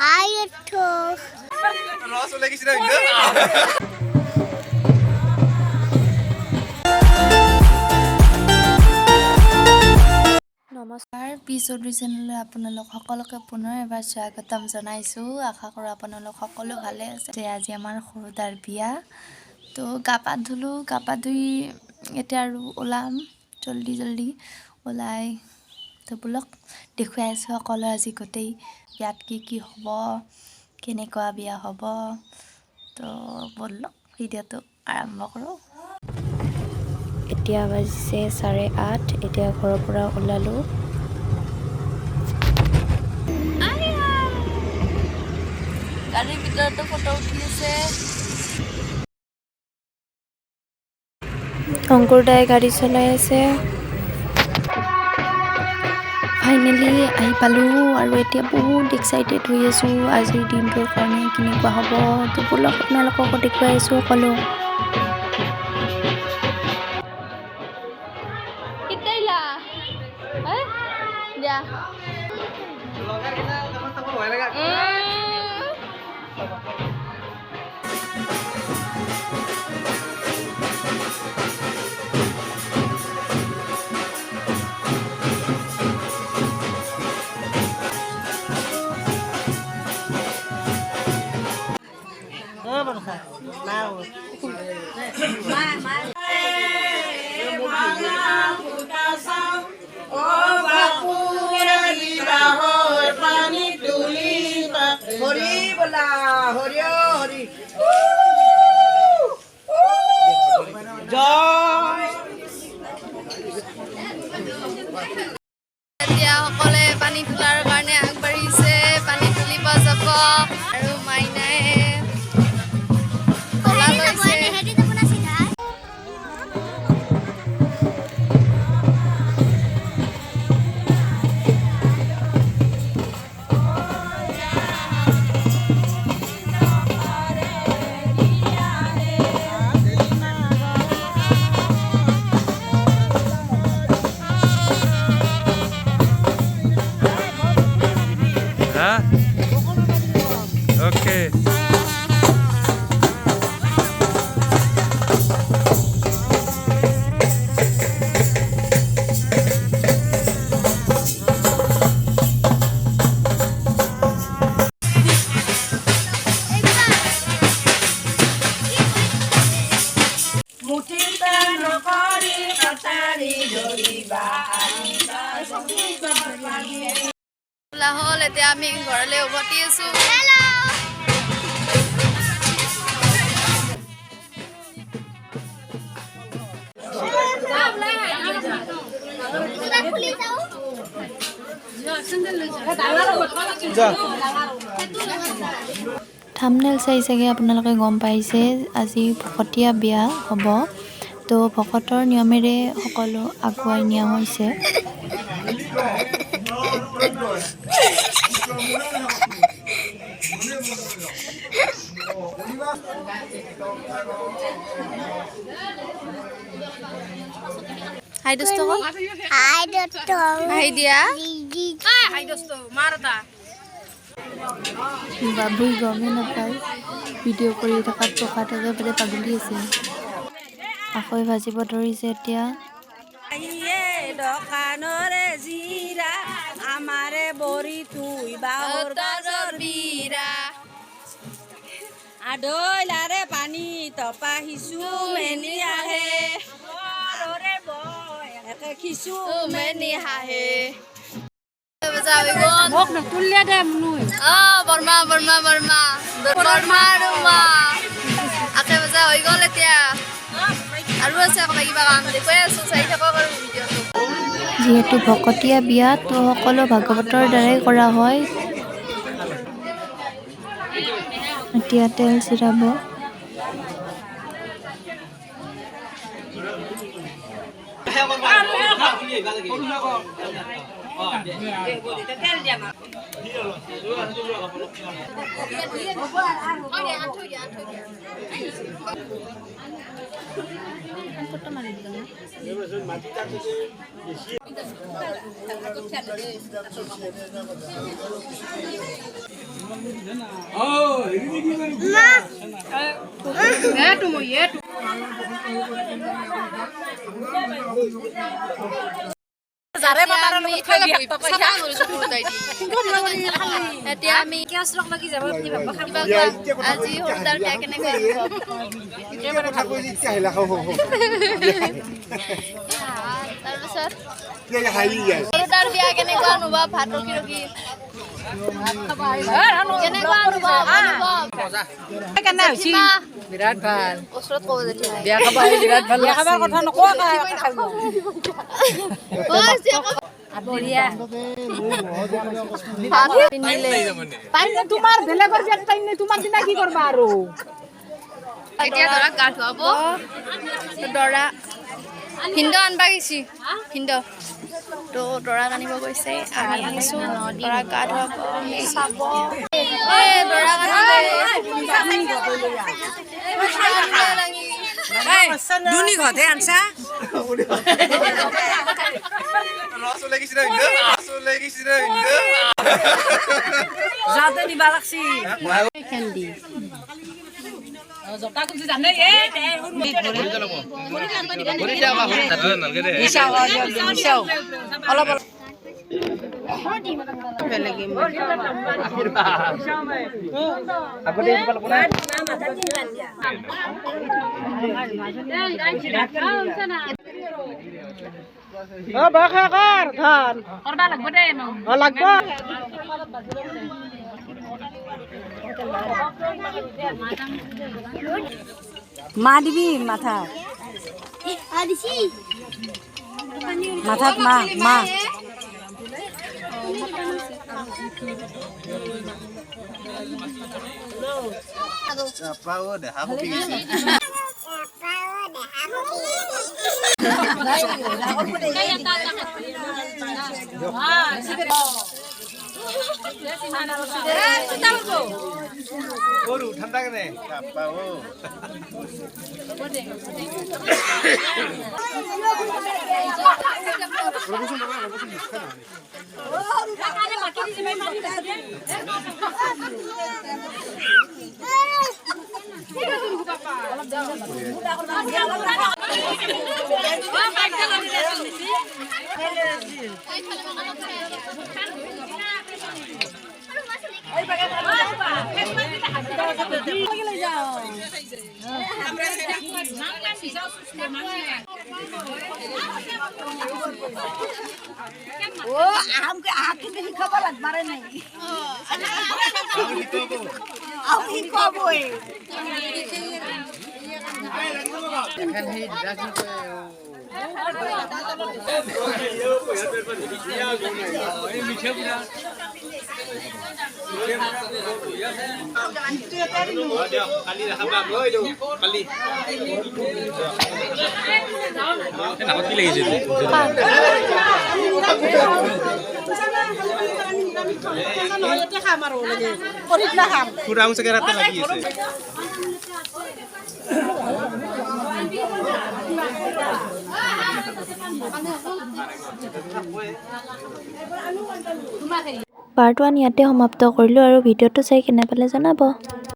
হাই দোস্ত। ৰস ওলাই গৈছে না। নমস্কাৰ, পি চৌধুৰী চেনেললৈ আপোনালোক সকলোকে পুনৰ এবাৰ স্বাগতম জনাইছোঁ। আশা কৰোঁ আপোনালোক সকলো ভালে আছে। যে আজি আমাৰ সৰুদাৰ বিয়া। তো গা পা ধুলোঁ, গা পা ধুই এতিয়া আৰু ওলাম জল্দি জল্দি ওলাই। তো ব'লক, দেখুৱাই আছোঁ সকলো আজি গোটেই বিয়াত কি কি হ'ব, কেনেকুৱা বিয়া হ'ব। তো ব'লক, ভিডিঅ'টো আৰম্ভ কৰোঁ। এতিয়া বাজিছে 8:30। এতিয়া ঘৰৰ পৰা ওলালোঁ। গাড়ীৰ ভিতৰতো ফটো উঠি আছে। শংকৰ দাই গাড়ী চলাই আছে। ফাইনেলি আহি পালোঁ আৰু এতিয়া বহুত এক্সাইটেড হৈ আছোঁ আজিৰ দিনটোৰ কাৰণে, কেনেকুৱা হ'ব। তো ব'লক, আপোনালোককো দেখুৱাই আছোঁ সকলো। কেতিয়া দিয়া। ভয় লাগা। হৰি বোলা, হৰি হৰি, জয়। এতিয়া সকলোৱে পানী তোলাৰ কাৰণে আগবাঢ়িছে, পানী তুলিব যাব আৰু মাইনাই ডলা লৈছে। হেৰি যাব না চিধা। হা, অ'কে। মুঠিতে নকৰি কটাৰী ধৰিবা। তোলা হ'ল, এতিয়া আমি ঘৰলৈ উভতি আছো। হেল্ল'। কিবা খুলি যাওঁ। যা। থামনেল চাই চাগে আপোনালোকে গম পাইছে, আজি ভকতীয়া বিয়া হ'ব। তো ভকতৰ নিয়মেৰে সকলো আগুৱাই নিয়া হৈছে। হাই দোস্ত। হাই দোস্ত। হাই দিয়া। দিদি। বাবুই গমেই নাপায়, ভিডিঅ' কৰি থকাত প্ৰসাদ একেবাৰে পাগলি আছে। আখৈ ভাজিব ধৰিছে এতিয়া। আহিয়ে দোকানৰে জিৰা আমাৰে বৰি তুই বাহৰ গাজৰ বিৰা আদৈলাৰে পানী তপা সিচু মেনি আহে একে খিচু মেনি হাহে। বৰ্মা বৰ্মা বৰ্মা বৰ্মা আৰু মা আখে বজা হৈ গ'ল। এতিয়া আৰু আছে আকৌ কিবা কাম, দেখুৱাই আছো, চাই থাকক আৰু ভিডিঅ'টো। যিহেতু ভকতীয়া বিয়া, তো সকলো ভাগৱতৰ দ্বাৰাই কৰা হয়। এতিয়া তেল চিৰাব। বিৰাট ভাল বিয়া খাব বিৰাট ভাল বিয়া খাবাৰ কথা নকোৱা। তোমাৰ বেলেগৰ বিয়াত টাইম নাই, তোমাৰ দিনা কি কৰবা আৰু? এতিয়া দৰাক গা ধুৱাব, দৰা ভিন্দ আনবা গৈছি, ভিন্দ তো দৰাক আনিব গৈছে, আমি আহিছোঁ দৰাক গা ধুৱাব চাব। দৰাক মা দিবি মাথা মাথাত মা মা ঠান্ডা কেনে? পাৰ্ট 1 ইয়াতে সমাপ্ত কৰিলোঁ আৰু ভিডিঅ'টো চাই কেনে পালে জনাব।